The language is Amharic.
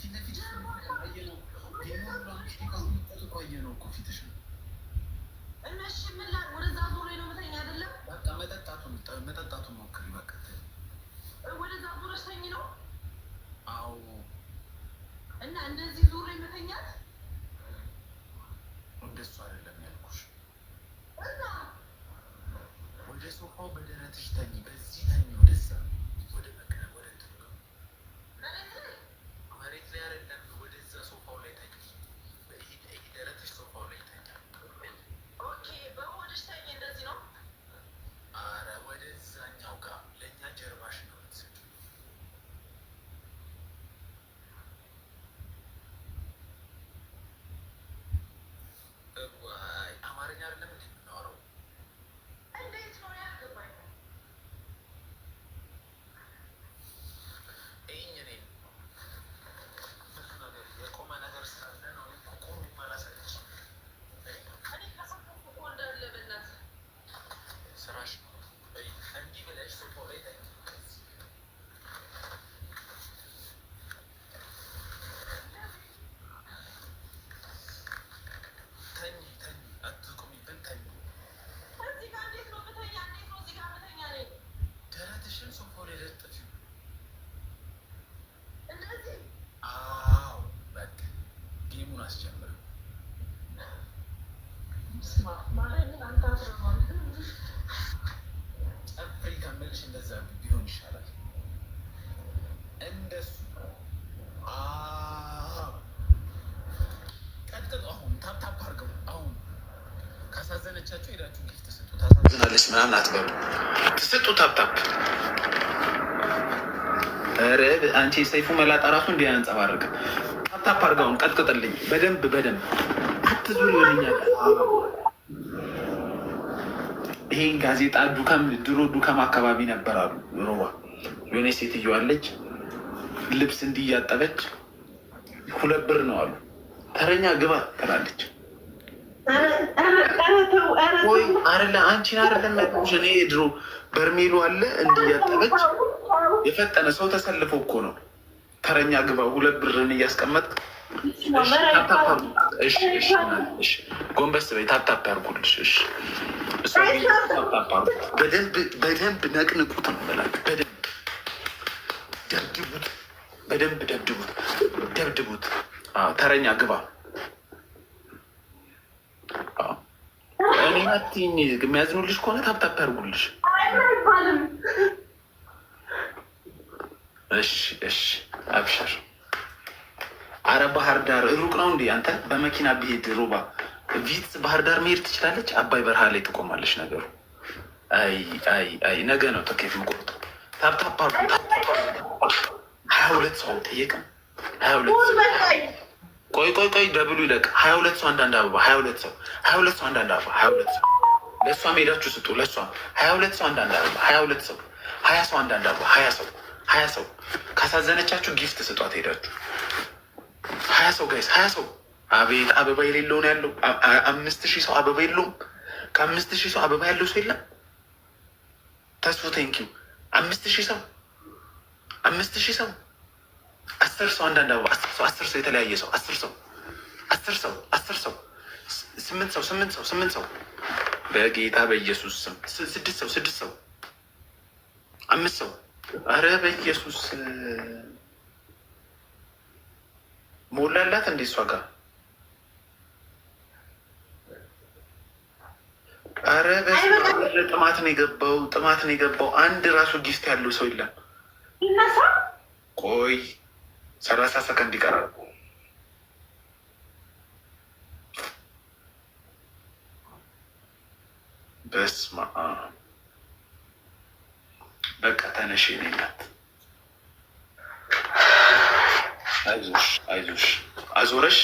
ፊት ለፊት አየነው አየነው እኮ ፊትሽን። እነሺ ምን ወደዛ ዞሬ ነው የምተኛ አይደለም? በቃ መጠጣቱን ሞክሪ። በቃ ወደዛ ዞረሽ ተኝ ነው። አዎ። እና እንደዚህ ዞሬ መተኛት እንደሱ አይደለም ያልኩሽ። እና ወደ ሶፋው በደረትሽ ተኝ፣ በዚህ ተኝ፣ ወደዛ ወደ በቃ ወደ እንትኑ ጋር። መሬት ላይ? መሬት ላይ አይደለም፣ ወደዛ ሶፋው ላይ ተኝ። ይሄ ደረትሽ ሶፋው ላይ ይተኛል። Okay፣ በሆድሽ ተኝ እንደዚህ ነው። አረ ወደዛኛው ጋር ለእኛ ጀርባሽ ነው የምትሰጪው። ዋይ አማርኛ አይደለም እንዴ የምናወራው? እንዴት ነው ያልገባኝ። ይህኝ እኔን ብዙ ነገር የቆመ ነገር ስላለ ነው እኮ ቆሜ የማላሳይሽ። እኔ ከሰው እኮ እንዳለ በእናትህ። ስራሽ ነው። እንዲህ ብለሽ ሶፋው ላይ ተኝ። ተኝ ተኝ፣ አትቁሚብን፣ ተኝ። እዚህ ጋር እንዴት ነው ምተኛ? እንዴት ነው እዚህ ጋር ምተኛ? እኔ ደረትሽን ሶፋው ላይ ለጥፊው። እንደዚህ? አዎ በቃ game ኡን አስጀምረው። ማርያምን አንተ አትረባም። ጨፍሪ ከምልሽ እንደዛ ቢሆን ይሻላል። እንደሱ አዎ። ቀጥቅጡ። አሁን tap tap አድርገው። አሁን ካሳዘነቻችሁ ሄዳችሁ gift ስጡ። ታሳዝናለች ምናምን አትበሉ፣ ስጡ tap tap። ኧረ አንቺ ሰይፉ መላጣ ራሱ እንዲህ አያንጸባርቅም። Tap tap አድርገው አሁን ቀጥቅጥልኝ በደንብ በደንብ አትዙሪ ወደኛ። ይሄን ጋዜጣ ዱከም ድሮ ዱከም አካባቢ ነበር አሉ ሮባ። የሆነ ሴትዮ አለች ልብስ እንዲያጠበች 2 ብር ነው አሉ። ተረኛ ግባ ትላለች። ኧረ ተው፣ ኧረ ወይ ተው። አይደለ አንቺን አይደለም ያልኩሽ። እኔ ድሮ በርሜሉ አለ እንዲያጠበች የፈጠነ ሰው ተሰልፎ እኮ ነው። ተረኛ ግባ 2 ብርን እያስቀመጥክ። እሺ፣ እሺ፣ እሺ፣ ጎንበስ በይ። Tap tap ያርጉልሽ። እሺ፣ እሷ tap tap አርጉ። በደንብ በደንብ ነቅንቁት ነው የምላችሁ። በደንብ ደብድቡት፣ በደንብ ደብድቡት፣ ደብድቡት። አዎ፣ ተረኛ ግባ። አዎ። እኔ አትይኝ። የሚያዝኑልሽ ከሆነ tap tap ያርጉልሽ። አይባልም። እሺ እሺ፣ አብሽር። አረ ባህር ዳር ሩቅ ነው እንዴ? አንተ በመኪና ብሄድ ሮባ ቪትስ ባህር ዳር መሄድ ትችላለች። አባይ በረሃ ላይ ትቆማለች። ነገሩ አይ አይ አይ፣ ነገ ነው ትኬት የምቆርጠው። Tap tap አድርጉ። Tap tap አድርጉ። 22 ሰው አልጠየቅም። 22 ሰው። ቆይ ቆይ ቆይ፣ double ኡ ይለቅ። 22 ሰው አንዳንድ አበባ፣ 22 ሰው፣ 22 ሰው አንዳንድ አበባ፣ 22 ሰው። ለእሷም ሄዳችሁ ስጡ። ለእሷም 22 ሰው አንዳንድ አበባ፣ 22 ሰው፣ 20 ሰው አንዳንድ አበባ፣ 20 ሰው፣ 20 ሰው። ካሳዘነቻችሁ gift ስጧት ሄዳችሁ። 20 ሰው guys፣ 20 ሰው። አቤት አበባ የሌለው ነው ያለው። 5,000 ሰው አበባ የለውም። ከ5,000 ሰው አበባ ያለው ሰው የለም። ተስፎ thank you። 5,000 ሰው፣ 5,000 ሰው፣ 10 ሰው አንዳንድ አበባ፣ 10 ሰው፣ 10 ሰው፣ የተለያየ ሰው፣ 10 ሰው፣ 10 ሰው፣ 10 ሰው፣ ስምንት ሰው፣ ስምንት ሰው፣ ስምንት ሰው፣ በጌታ በኢየሱስ ስም ስድስት ሰው፣ ስድስት ሰው፣ አምስት ሰው። አረ በኢየሱስ ሞላላት እንዴ እሷ ጋር? አረ በስመ አብ፣ ጥማት ነው የገባው፣ ጥማት ነው የገባው። አንድ ራሱ gift ያለው ሰው የለም። ይነሳ። ቆይ 30 ሰከንድ ይቀራል። በስመ አብ በቃ ተነሽ የኔ እናት፣ አይዞሽ አይዞሽ። አዞረሽ።